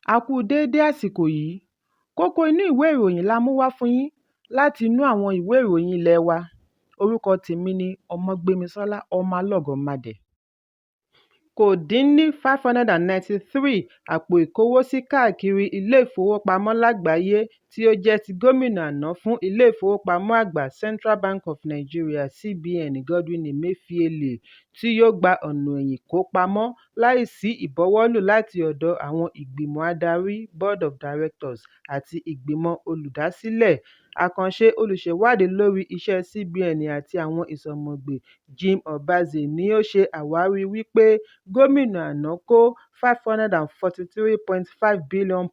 A kú déédé àsìkò yìí. Kókó inú ìwé ìròyìn la mú wá fún yín láti inú àwọn ìwé ìròyìn ilé wa. Orúkọ tèmi ni Ọmọgbémisọ́lá Ọmọlọ́gọ̀mádẹ. Kò dín ní 593 àpò ìkówósí káàkiri ilé-ìfowópamọ́ lágbàáyé tí ó jẹ́ ti gómìnà àná fún Ilé-ìfowópamọ́ Àgbà Central Bank of Nigeria (CBN) Godwin Emefiele, tí ó gba ọ̀nà ẹ̀yìn kó pamọ́ láì sí ìbuwọ́lù láti ọ̀dọ̀ àwọn Ìgbìmọ̀ Adarí (Board of Directors) àti Ìgbìmọ̀ Olùdásílẹ̀. Àkànṣe Olùṣèwádìí lórí iṣẹ́ CBN àti àwọn ìsọ̀ǹgbè Jim Obazee ni ó ṣe àwárí wípé gómìnà àná kó £543.5 billion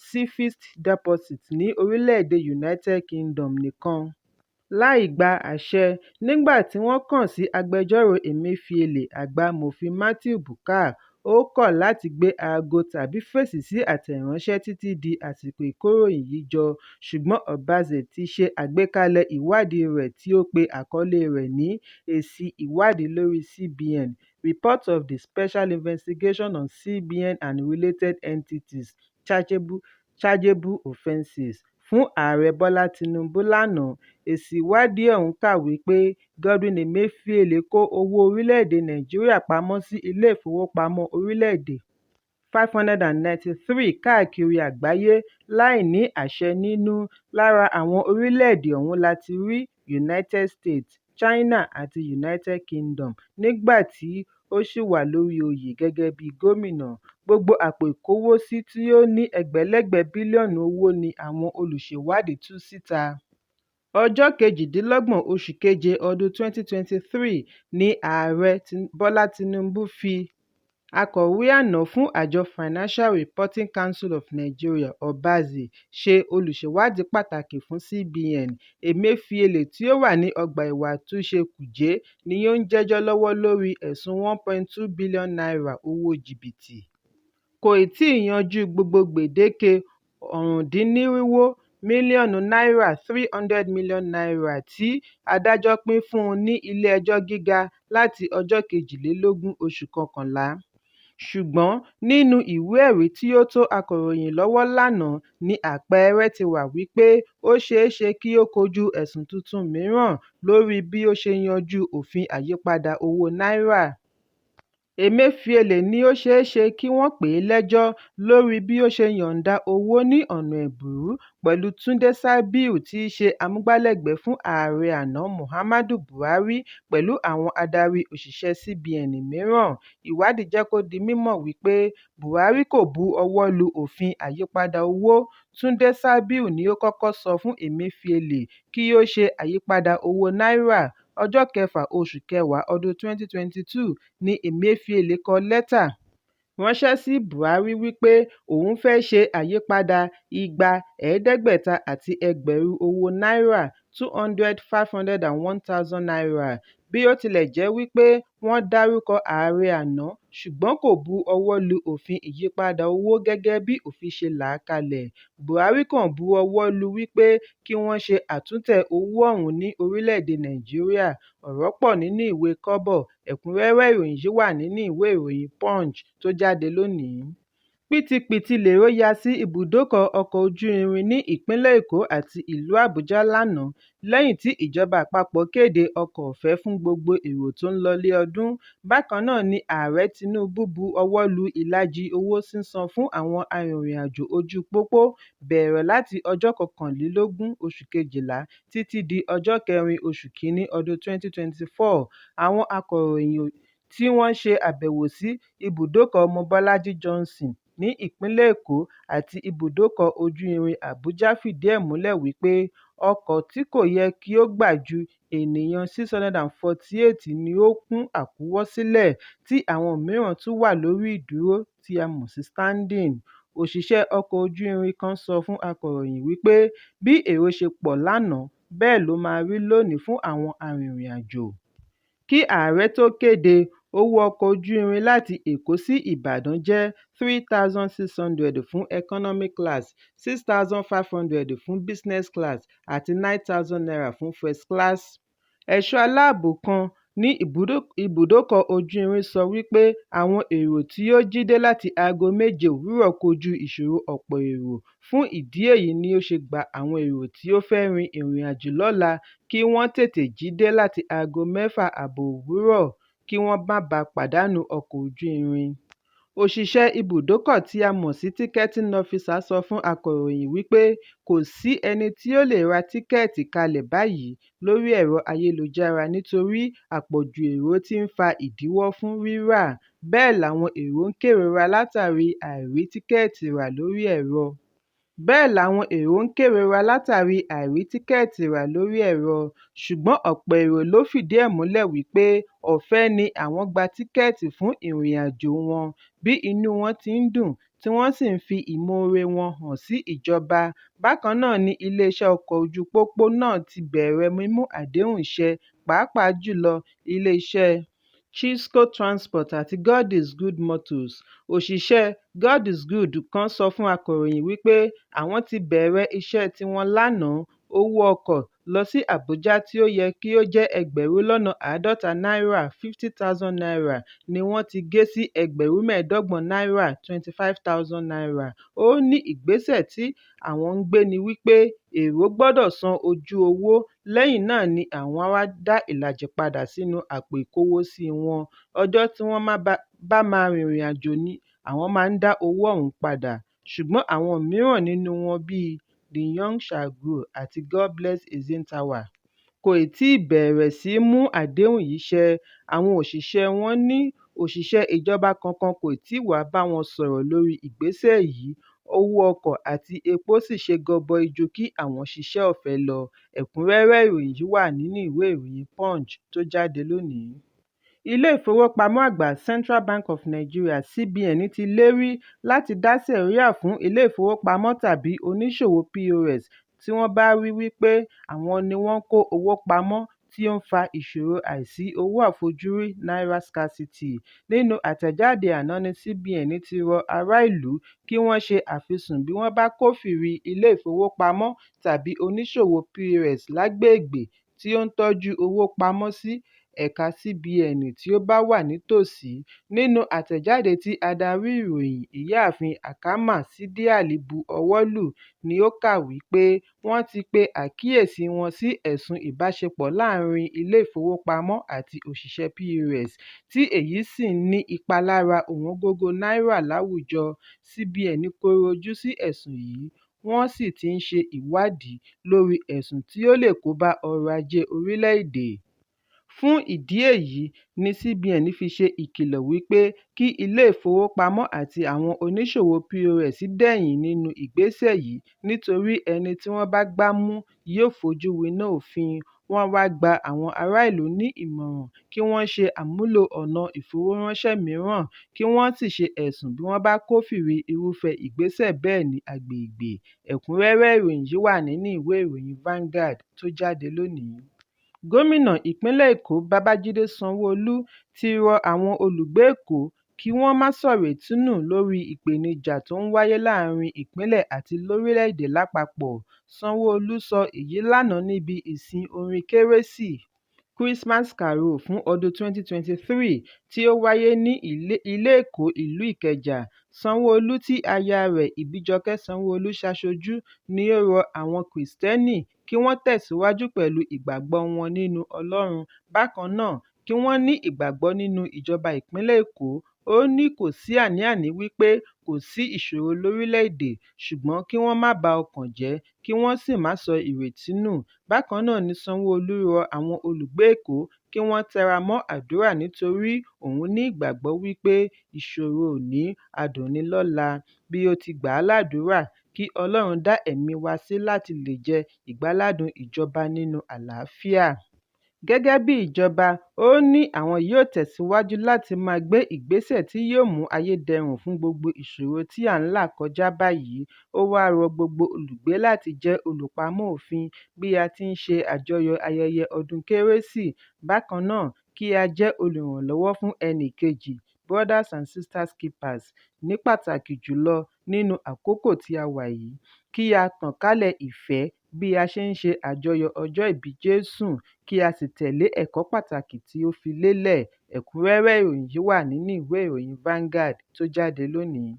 sí fixed deposits ní orílẹ̀-èdè United Kingdom nìkan, láì gba àṣẹ. Nígbà tí wọ́n kàn sí agbẹjọ́rò Emefiele, Àgbà Amòfin Mathew Bukar, ó kọ̀ láti gbé aago tàbí fèsì sí àtẹ̀ránṣẹ́ títí di àsìkò ìkóròyìn yìí jọ. Ṣùgbọ́n Obazee ti ṣe àgbékalẹ̀ ìwádìí rẹ̀ tí ó pe àkọlée rẹ̀ ní "Èsì Ìwádìí Lórí CBN", Report of the Special Investigation on CBN and Related Entities Chargeable Offenses, fún Ààrẹ Bọ́lá Tinubu lánàá. Èsì ìwádìí ọ̀hún kà wípé Godwin Emefiele kó owó orílẹ̀-èdè Nàìjíríà pamọ́ sí ilé-ìfowópamọ́ orílẹ̀-èdè 593 káàkiri àgbáyé láì ní àṣẹ nínú. Lára àwọn orílẹ̀-èdè ọ̀hún la ti rí United States, China àti United Kingdom. Nígbà tí ó ṣì wà lórí oyè gẹ́gẹ́ bí gómìnà, gbogbo àpò ìkówósí tí ó ní ẹgbẹ̀lẹ́gbẹ̀ bílíọ̀nù owó ni àwọn olùṣèwádìí tú síta. Ọjọ́ 28 oṣù keje ọdún 2023 ní Ààrẹ Bọ́lá Tinubu fi Akọ̀wé àná fún àjọ Financial Reporting Council of Nigeria, Obazee, ṣe olùṣèwádìí pàtàkì fún CBN. Emefiele tí ó wà ní ọgbà ẹ̀wọ̀n àtúnṣe Kuje ni ó ń jẹ́jọ́ lọ́wọ́ lórí ẹ̀sùn ₦1.2 bílíọ̀nù owó jìbìtì. Kò tíì yanjú gbogbo gbèdéke ₦380 mílíọ̀nù ₦300 million tí adájọ́ pín fún un ní ilé-ẹjọ́ gíga láti ọjọ́ 22 oṣù kọkànlá. Ṣùgbọ́n nínú ìwé ẹ̀rí tí ó tó akọ̀ròyìn lọ́wọ́ lánàá ní àpẹẹrẹ ti wà wípé ó ṣeéṣe kí ó kojú ẹ̀sùn tuntun mìíràn lórí bí ó ṣe yanjú òfin àyípadà owó náírà. Emefiele ní ó ṣeéṣe kí wọ́n pè é lẹ́jọ́ lórí bí ó ṣe yọ̀ǹda owó ní ọ̀nà ẹ̀bùrú pẹ̀lú Tunde Sabiu tí í ṣe amúgbálẹ́gbẹ̀ẹ́ fún ààrẹ àná Muhammadu Buhari pẹ̀lú àwọn adarí òṣìṣẹ́ CBN mìíràn. Ìwádìí jẹ́ kó di mímọ̀ wípé Buhari kò bu ọwọ́ lu òfin àyípadà owó, Tunde Sabiu ni ó kọ́kọ́ sọ fún Emefiele kí ó ṣe àyípadà owó náírà. Ọjọ́ kẹfà oṣù kẹwàá ọdún 2022 ní Emefiele kọ lẹ́tà ránṣẹ́ sí Buhari wípé òun fẹ́ ṣe àyípadà 500,000 owó náírà ₦200,501. Bí ó tilẹ̀ jẹ́ wípé wọ́n dárúkọ ààrẹ àná, ṣùgbọ́n kò bu ọwọ́ lu òfin ìyípadà owó gẹ́gẹ́ bí òfin ṣe là á kalẹ̀. Buhari kàn bu ọwọ́ lu wípé kí wọ́n ṣe àtúntẹ̀ owó ọ̀hún ní orílẹ̀-èdè Nàìjíríà. Ọ̀rọ̀ pọ̀ nínú ìwé kọ́bọ̀, ẹ̀kúnrẹ́rẹ́ ìròyìn yìí wà nínú ìwé ìròyìn Punch tó jáde lónìí. Pìtìpìtì lèrò ya sí ibùdókọ̀ ọkọ̀ ojú-irin ní ìpínlẹ̀ Èkó àti ìlú Àbújá lánàá lẹ́yìn tí ìjọba àpapọ̀ kéde ọkọ̀ ọ̀fẹ́ fún gbogbo èrò tó ń lọlé ọdún. Bákan náà ni Ààrẹ Tinubu bu ọwọ́ lu ìlàjì owó sísan fún àwọn arìnrìn-àjò ojú pópó bẹ̀rẹ̀ láti ọjọ́ 21 oṣù kejìlá títí di ọjọ́ 4 oṣù kìíní ọdún 2024. Àwọn akọ̀ròyìn tí wọ́n ṣe àbẹ̀wò sí ibùdókọ̀ Mobọ́lájí Johnson ní ìpínlẹ̀ Èkó àti ibùdókọ̀ ojú-irin Àbújá fìdí ẹ̀ múlẹ̀ wípé ọkọ̀ tí kò yẹ kí ó gbà ju ènìyàn 648 ni ó kún àkúnwọ́sílẹ̀ tí àwọn mìíràn tún wà lórí ìdúró tí a mọ̀ sí "standing". Òṣìṣẹ́ ọkọ̀ ojú-irin kan sọ fún akọ̀ròyìn wípé bí èrò ṣe pọ̀ lánàá bẹ́ẹ̀ ló máa rí lónìí fún àwọn arìnrìn-àjò. Kí ààrẹ tó kéde, owó ọkọ̀ ojú irin láti Èkó sí Ìbàdàn jẹ́ ₦3,600 fún Economy Class, ₦6,500 fún Business Class àti ₦9,000 fún First Class. Ẹ̀ṣọ́ aláàbò kan Ní ibùdókọ̀ ojú irin sọ wípé àwọn èrò tí ó jí dé láti aago 7 òwúrọ̀ kojú ìṣòro ọ̀pọ̀ èrò. Fún ìdí èyí ni ó ṣe gba àwọn èrò tí ó fẹ́ rin ìrìnàjò lọ́la kí wọ́n tètè jí dé láti aago 6:30 òwúrọ̀ kí wọ́n má ba pàdánù ọkọ̀ ojú irin. Òṣìṣẹ́ ibùdókọ̀ tí a mọ̀ sí ticketing officer sọ fún akọ̀ròyìn wípé kò sí ẹni tí ó lè ra tíkẹ́ẹ̀tì kalẹ̀ báyìí lórí ẹ̀rọ ayélujára nítorí àpọ̀jù èrò ti ń fa ìdíwọ́ fún rírà. Bẹ́ẹ̀ làwọn èrò ń kérora látàrí àìrí tíkẹ́ẹ̀tì rà lórí ẹ̀rọ. Bẹ́ẹ̀ làwọn èrò ń kérora látàrí àìrí tíkẹ́ẹ̀tì rà lórí ẹ̀rọ. Ṣùgbọ́n ọ̀pọ̀ èrò ló fìdí ẹ̀ múlẹ̀ wípé ọ̀fẹ́ ni àwọn gba tíkẹ́ẹ̀tì fún ìrìnàjòo wọn bí inú wọn ti ń dùn tí wọ́n sì ń fi ìmoore wọn hàn sí ìjọba. Bákan náà ni iléeṣẹ́ ọkọ̀ ojú pópó náà ti bẹ̀rẹ̀ mímú àdéhùn ṣẹ pàápàá jù lọ iléeṣẹ́ Chisco Transport àti God is Good Motors. Òṣìṣẹ́ẹ God is Good kan sọ fún akọ̀ròyìn wípé àwọn ti bẹ̀rẹ̀ iṣẹ́ tiwọn lánàá, owó ọkọ̀ lọ sí Àbújá tí ó yẹ kí ó jẹ́ ẹgbẹ̀rún lọ́nà àádọ́ta náírà (₦50,000) ni wọ́n ti gé sí ẹgbẹ̀rún mẹ́ẹ̀ẹ́dọ́gbọ̀n náírà (₦25,000). Ó ní ìgbésẹ̀ tí àwọn ń gbé ni wípé èrò gbọdọ̀ san ojú owó, lẹ́yìn náà ni àwọn á wá dá ìlàjì padà sínú àpò ìkówósíi wọn, ọjọ́ tí wọ́n bá máa rìnrìnàjò ni àwọn máa dá owó ọ̀hún padà. Ṣùgbọ́n àwọn mìíràn nínú wọn bíi The Young Shall Grow àti God Bless Extine kò ì tíì bẹ̀rẹ̀ sí í mú àdéhùn yìí ṣẹ. Àwọn òṣìṣẹ́ wọn ní òṣìṣẹ́ ìjọba kankan kò tí ì wá bá wọn sọ̀rọ̀ lórí ìgbésẹ̀ yìí, owó ọkọ̀ àti epo sì ṣe gọbọi ju kí àwọn ṣiṣẹ́ ọ̀fẹ́ lọ. Ẹ̀kúnrẹ́rẹ́ ìròyìn yìí wà nínú ìwé ìròyìn Punch tó jáde lónìí. Ilé-ìfowópamọ́ àgbà Central Bank of Nigeria (CBN) ti lérí láti dá sẹ̀ríà fún ilé-ìfowópamọ́ tàbí oníṣòwò POS tí wọ́n bá rí wípé àwọn ni wọ́n ń kó owó pamọ́ tí ó ń fa ìṣòro àìsí owó àfojúrí "naira scarcity". Nínú àtẹ̀jáde àná ní CBN ti rọ ará ìlú kí wọ́n ṣe àfisùn bí wọ́n bá kófìrí ilé-ìfowópamọ́ tàbí oníṣòwò POS lágbègbè tí ó ń tọ́jú owó pamọ́ sí ẹ̀ka CBN tí ó bá wà nítòsí. Nínú àtẹ̀jáde tí adarí ìròyìn, Ìyáàfin Kama Sídíàlì bu ọwọ́ lù ní ó kà wípé wọ́n ti pe àkíyèsí wọn sí ẹ̀sùn ìbáṣepọ̀ láàárín ilé-ìfowópamọ́ àti òṣìṣẹ́ POS, tí èyí sì ń ní ipa lára ọ̀wọ́ngógó náírà láwùjọ. CBN kọ̀rọ̀ ojú sí ẹ̀sùn yìí, wọ́n sì ti ń ṣe ìwádìí lórí ẹ̀sùn tí ó lè kó bá ọrọ̀ Ajé orílẹ̀-èdè. Fún ìdí èyí ní CBN fi ṣe ìkìlọ̀ wípé kí ilé-ìfowópamọ́ àti àwọn oníṣòwò POS dẹ̀yìn nínú ìgbésẹ̀ yìí nítorí ẹni tí wọ́n bá gbá mú yóò fojú winá òfin. Wọ́n wá gba àwọn ará ìlú ní ìmọ̀ràn kí wọ́n ṣe àmúlò ọ̀nà ìfowóráńṣẹ́ mìíràn kí wọ́n sì ṣe ẹ̀sùn bí wọ́n bá kófìrí irúfẹ́ ìgbésẹ̀ bẹ́ẹ̀ ní agbègbè. Ẹ̀kúnrẹ́rẹ́ ìròyìn yìí wà nínú ìwé ìròyìn Vanguard tó jáde lónìí. Gómìnà ìpínlẹ̀ Èkó Babájídé Sanwó-Olú ti rọ àwọn olùgbé Èkó kí wọ́n má sọ̀rètí nù lórí ìpèníjà tó ń wáyé láàárín ìpínlẹ̀ àti lórílẹ̀-èdè lápapọ̀. Sanwó-Olú sọ èyí lánàá níbi ìsìn orin Kérésì Christmas Carol fún ọdún 2023 tí ó wáyé ní Ilé Ẹ̀kọ́ ìlú Ìkẹjà. Sanwó-Olú tí aya rẹ̀, Ìbíjọkẹ́ Sanwó-Olú ṣaṣojú ni ó rọ àwọn Kìrìtẹ́nì kí wọ́n tẹ̀síwájú pẹ̀lú ìgbàgbọ́ wọn nínú Ọlọ́run bákan náà kí wọ́n ní ìgbàgbọ́ nínú ìjọba ìpínlẹ̀ Èkó. Ó ní kò sí àní-àní wípé kò sí ìṣòro lórílẹ̀-èdè ṣùgbọ́n kí wọ́n má ba ọkàn jẹ́ kí wọ́n sì má sọ ìrètí nù. Bákan náà ni Sanwó-Olú rọ àwọn olùgbé Èkó kí wọ́n tẹra mọ́ àdúrà nítorí òun ní ìgbàgbọ́ wípé ìṣòro òní, adùn ni lọ́la, bí ó ti gbà á ládùrá kí Ọlọ́run dá ẹ̀mí wa sí láti lè jẹ ìgbáládùn ìjọba nínú àlàáfíà. Gẹ́gẹ́ bí ìjọba, ó ní àwọn yóò tẹ̀síwájú láti máa gbé ìgbésẹ̀ tí yóò mú ayé dẹrùn fún gbogbo ìṣòro tí à ń là kọjá báyìí. Ó wáá rọ gbogbo olùgbé láti jẹ́ olùpamọ́ òfin bí a ti ń ṣe àjọyọ̀ ayẹyẹ ọdún Kérésì bákan náà kí á jẹ́ olùrànlọ́wọ́ fún ẹnìkejì "brothers and sisters keepers" ní pàtàkì jù lọ nínú àkókò tí a wà yìí, kí á tànkálẹ̀ ìfẹ́ Bí a ṣe ń ṣe àjọyọ̀ ọjọ́ ìbí Jésù kí a sì tẹ̀lé ẹ̀kọ́ pàtàkì tí ó fi lélẹ̀. Ẹ̀kúnrẹ́rẹ́ ìròyìn yìí wà nínú ìwé ìròyìn Vanguard tó jáde lónìí.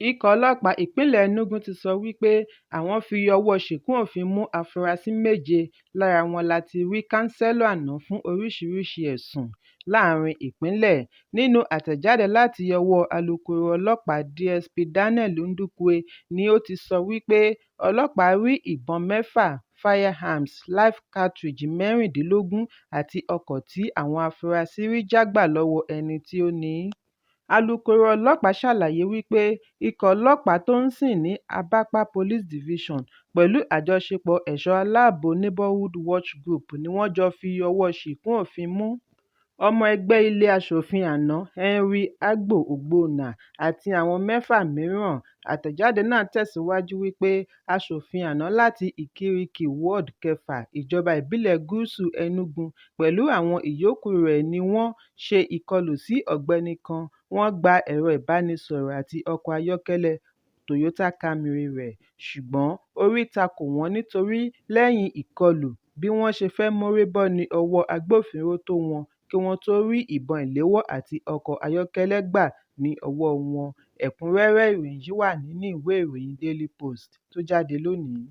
Ikọ̀ ọlọ́pàá ìpínlẹ̀ Enugu ti sọ wípé àwọn fi ọwọ́ọ ṣìkún òfin mú afurasí méje, lára wọn la ti rí kánsílọ̀ àná fún oríṣiríṣi ẹ̀sùn láàárín ìpínlẹ̀. Nínú àtẹ̀jáde láti ọwọ́ alukoro ọlọ́pàá DSP Daniel Ndukwe ni ó ti sọ wípé ọlọ́pàá rí ìbọn mẹ́fà, firearms live cartridge 16 àti ọkọ̀ tí àwọn afurasí rí já gbà lọ́wọ́ ẹni tí ó ní í. Alukoro ọlọ́pàá ṣàlàyé wípé ikọ̀ ọlọ́pàá tó ń sìn ní Abapa Police Division pẹ̀lú àjọṣepọ̀ ẹ̀ṣọ́ aláàbò Neighbourhood Watch Group ni wọ́n jọ fi ọwọ́ọ ṣìkún òfin mú ọmọ ẹgbẹ́ ilé aṣòfin àná Henry Agbo Ogbonna àti àwọn mẹ́fà mìíràn. Àtẹ̀jáde náà tẹ̀síwájú wípé aṣòfin àná láti Ìkirè Ward 6, Ìjọba Ìbílẹ̀ Gúúsù Enugu pẹ̀lú àwọn ìyókù rẹ̀ ni wọ́n ṣe ìkọlù sí ọ̀gbẹ́ni kan, wọ́n gba ẹ̀rọ ìbánisọ̀rọ̀ àti ọkọ̀ ayọ́kẹ́lẹ́ Toyota Camry rẹ̀, ṣùgbọ́n orí ta kò wọ́n nítorí lẹ́yìn ìkọlù, bí wọ́n ṣe fẹ́ mórí bọ́ ní ọwọ́ agbófinró tó wọn kí wọ́n tó rí ìbọn ìléwọ́ àti ọkọ̀ ayọ́kẹ́lẹ́ gbà ní ọwọ́ọ wọn. Ẹ̀kúnrẹ́rẹ́ ìròyìn yìí wà nínú ìwé ìròyìn Daily Post tó jáde lónìí.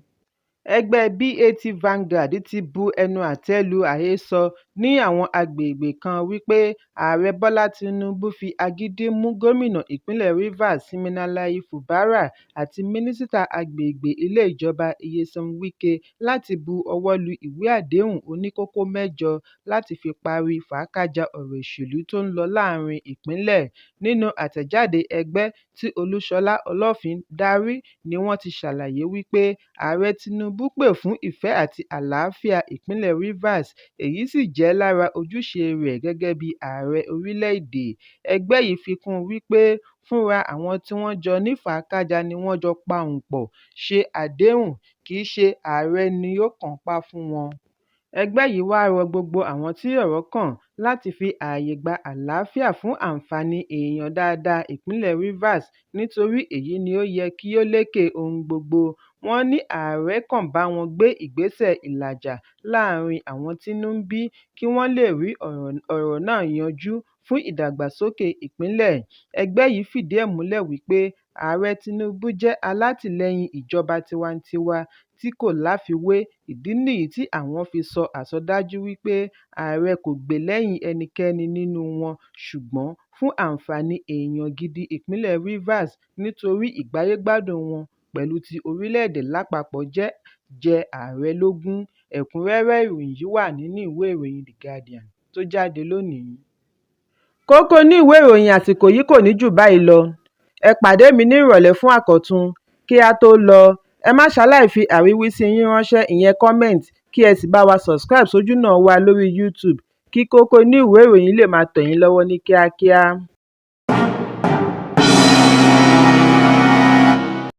Ẹgbẹ́ BAT Vanguard ti bu ẹnu àtẹ́ lu àhesọ ní àwọn agbègbè kan wípé Ààrẹ Bọ́lá Tinubu fi agídí mú gómìnà ìpínlẹ̀ Rivers Siminalayi Fubara àti mínísítà agbègbè ilé ìjọba Nyesom Wike láti bu ọwọ́ lu ìwé àdéhùn oníkókó mẹ́jọ láti fi parí fàákájaa ọ̀rọ̀ òṣèlú tó ń lọ láàárín ìpínlẹ̀. Nínú àtẹ̀jáde ẹgbẹ́ tí Olúṣọlá Ọlọ́fin darí ni wọ́n ti ṣàlàyé wípé Ààrẹ Tinubu pè fún ìfẹ́ àti àlàáfíà ìpínlẹ̀ Rivers, èyí sì jẹ́ lára ojúṣe rẹ̀ gẹ́gẹ́ bí ààrẹ orílẹ̀-èdè. Ẹgbẹ́ yìí fi kún un wípé fúnra àwọn tí wọ́n jọ ní fàákájaa ni wọ́n jọ pahùn pọ̀ ṣe àdéhùn, kì í ṣe ààrẹ ni ó kànńpá fún wọn. Ẹgbẹ́ yìí wá rọ gbogbo àwọn tí ọ̀rọ̀ kàn láti fi ààyè gba àlàáfíà fún àǹfààní èèyàn dáadáa ìpínlẹ̀ Rivers nítorí èyí ni ó yẹ kí ó lékè ohun gbogbo. Wọ́n ní ààrẹ kàn bá wọn gbé ìgbésẹ̀ ìlàjà láàárín àwọn tínú ń bí kí wọ́n lè rí ọ̀rọ̀ náà yanjú fún ìdàgbàsókè ìpínlẹ̀. Ẹgbẹ́ yìí fìdí ẹ̀ múlẹ̀ wípé Ààrẹ Tinubu jẹ́ alátìlẹ́yìn ìjọba tiwantiwa tí kò láfiwé, ìdí nìyí tí àwọn fi sọ àsọdájú wípé ààrẹ kò gbè lẹ́yìn ẹnikẹ́ni nínú wọn ṣùgbọ́n fún àǹfààní èèyàn gidi ìpínlẹ̀ Rivers nítorí ìgbáyé-gbádùn wọn pẹ̀lú ti orílẹ̀-èdè lápapọ̀ jẹ ààrẹ lógún. Ẹ̀kúnrẹ́rẹ́ ìròyìn yìí wà nínú ìwé ìròyìn The Guardian tó jáde lónìí. Kókó inú ìwé ìròyìn àsìkò yìí kò ní jù báyìí lọ. Ẹ pàdé mi ní ìrọ̀lẹ́ fún àkọ́tún. Kí á tó lọ, ẹ má ṣaláì fi àríwísí yín ránṣẹ́ ìyẹn comment kí ẹ sì bá wa subscribe sójúnà wa lórí YouTube kí kókó inú ìwé ìròyìn lè máa tẹ̀ yín lọ́wọ́ ní kíákíá.